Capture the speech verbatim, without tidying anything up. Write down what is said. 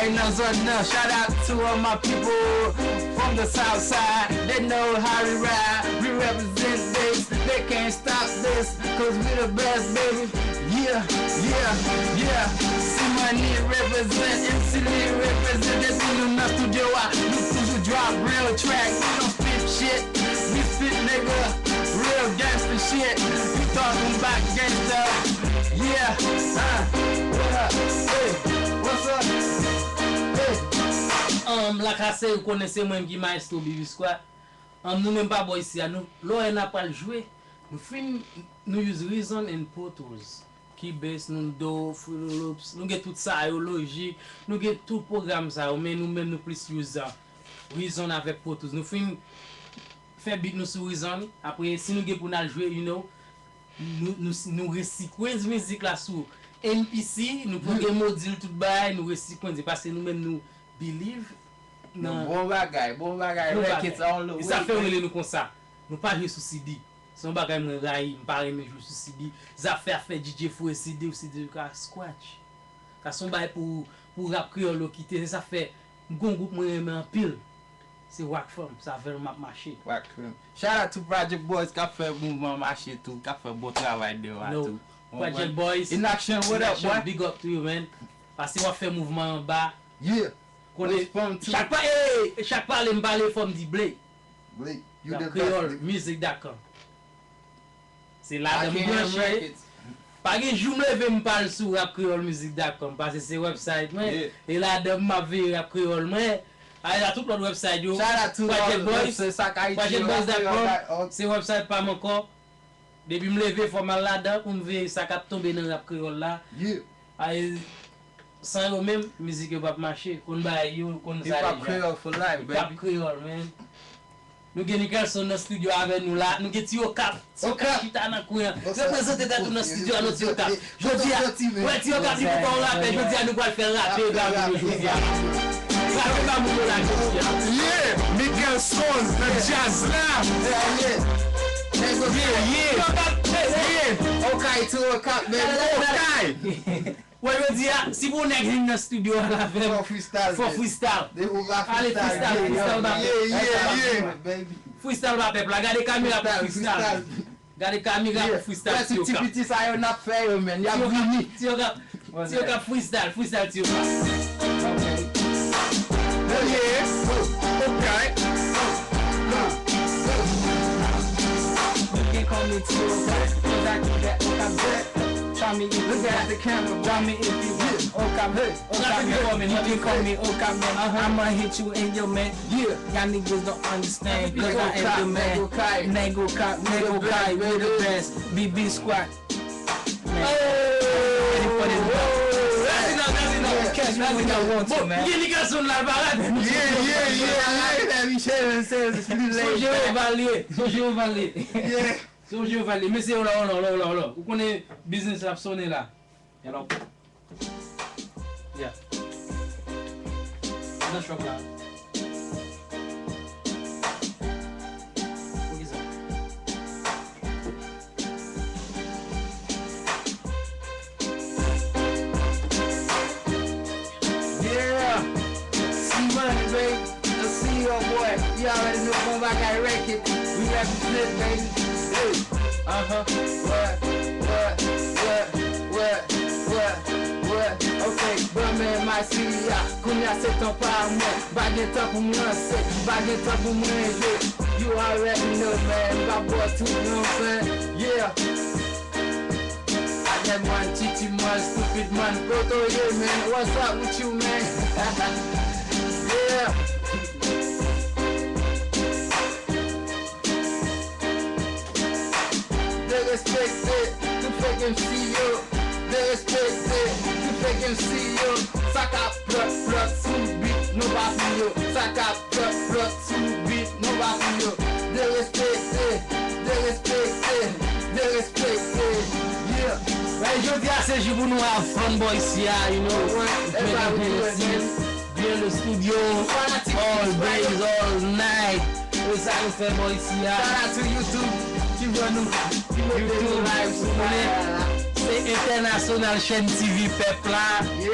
Right now, so now, shout out to all my people from the south side. They know how we ride. We represent this. They can't stop this. Cause we the best, baby. Yeah, yeah, yeah. C-Money represent, M C Lee represent. Depi nou nan studio a, nou toujou drop real track. We don't spit shit. We spit, nigga, real gangsta shit. We talking about gangsta. Yeah, uh, what up? Hey, what's up? Hey. Um, la kase, ou konnen se mwen ki maestro Bibi Squad. Um, nou menm pa bò isi a, nou, lè w wè n ap pral jwe, nou fin, nou use Reason and Pro Tools. Cubase, nou do, Fruity Loops, nou gen tout sa yo, Logic, nou gen tout pwogram sa yo, men nou menm nou plis use, uh, Reason avèk Pro Tools. Nou fin fè beat nou sou Reason, apre si nou gen pou n al jwe, you know, nou, nou, nou resikwenz mizik la sou M P C, nou pran gen modil tout bagay, nou resikwenz, paske nou menm nou believe nan bon bagay, bon bagay, records all the way. E sa fè yo rele nou konsa. Nou pa jwe sou C D. Se yon bagay mwen rayi, m pa renmen jwe sou C D. Zafè, afè D J foure C D, ou C D ka scratch. Sa se yon bagay pou, pou rap kreyòl yo kite. Se sa fè m gon gwoup mwen renmen anpil. Se Rock Fam, se avè l m ap mache. Rock Fam. Shout out to Project Boys k ap fè mouvman mache tou, k ap fè bon travay deyò a tou. Project Boys, Inaction, what up, boy? Big up to you, man. Paske w ap fè mouvman anba. Yeah. Konnen, chak pa, eh, chak pale m pale, fò m di Blake. Blake, you the best, Blake. Kreyòl Music dot com. Se ladan m branche. Pa gen jou m leve m pa al sou rap kreyòl music dot com, paske se website mwen. E ladan m ap veye rap kreyòl mwen. Ale la tout lòt website yo. Project Boys, project boys dot com, se website pa m ankò. Depi m leve, fò m al ladan pou m veye sa k ap tonbe nan rap kreyòl la. Ay, san yo menm, mizik yo p ap mache. Konn bagay yo, konn sa deja. Hip hop kreyòl for life, baby. Hip hop kreyòl, man. Nou gen Nickelson nan studio avè nou la. Nou gen Ti Okap. Ti Okap chita nan kwen an. Reprezante tèt ou nan studio a, non, Ti Okap. Jodi a, wè, Ti Okap, li poko yon rapè. Jodi a, nou pral fè rape ba moun yo jodi a. Rape ba moun yo la jodi a. Yeah, Nickelson nan djaz la. Yeah, yeah. Ti Okap, yeah. Okay, Ti Okap, baby. Okay. Wè, jodi a, si pou nèg vin nan studio a la avè m, fò freestyle. Ale freestyle, freestyle ba pèp. Freestyle ba pèp la. Gade kamera pou freestyle. Gade kamera pou freestyle, Ti Okap. Ti piti sa yo n ap fè yo, man. Y ap vini. Ti Okap, Ti Okap freestyle, freestyle Ti Okap. Okay. You can call me T O K, cause I keep that Okap back. Try me if you want. Try me if you want. Okap, hey, Okap, man. You can call me Okap, man. I'ma hit you in your man. Yeah. Y'all niggas don't understand, cause I am the man. Nèg Okap, nèg Okap, we the best. B B Squad. Man. Ready for this. That's enough, that's enough. Catch me when y'all want to, man. Bon, gen Nickelson la, l pa rape. Yeah, yeah, yeah, yeah. Sonje yo valye, sonje yo valye. Yeah. Sonje yo valye. Mesye, hola, hola, hola, hola, hola. Ou konnen biznis la ap sonnen la. Hello. Yeah. Nan shop la. Poukisa? Yeah. See money, baby. The C E O boy. You already know, bon bagay record. We represent, baby. Hey. Uh-huh. What? What? What? What? What? What? Okay, granmè M I C a, kounye a se tan pa mwen. Pa gen tan pou m ranse, pa gen tan pou mwen jwe. You already know, man, m pa bò tout non, man. Yeah. Agèl mwen, titi mwen, stupid man, kote w ye, man? What's up with you, man? Yeah. Derespekte tout fake M C yo. Derespekte tout fake M C yo. Sa k ap plòt, plòt sou beat, nou pa pou yo. Sa k ap plòt, plòt sou beat, nou pa pou yo. Derespekte, derespekte, derespekte. Yeah. Jodi a se jou pou nou have fun, boy, isi a, you know. Drinking Hennessy. Bien le studio, all days, all night. E sa nou fè bò isi a. Shout out to YouTube ki ban nou, ki mete nou live sou YouTube, ou konnen. Se entènasyonal, chèn T V pèp la.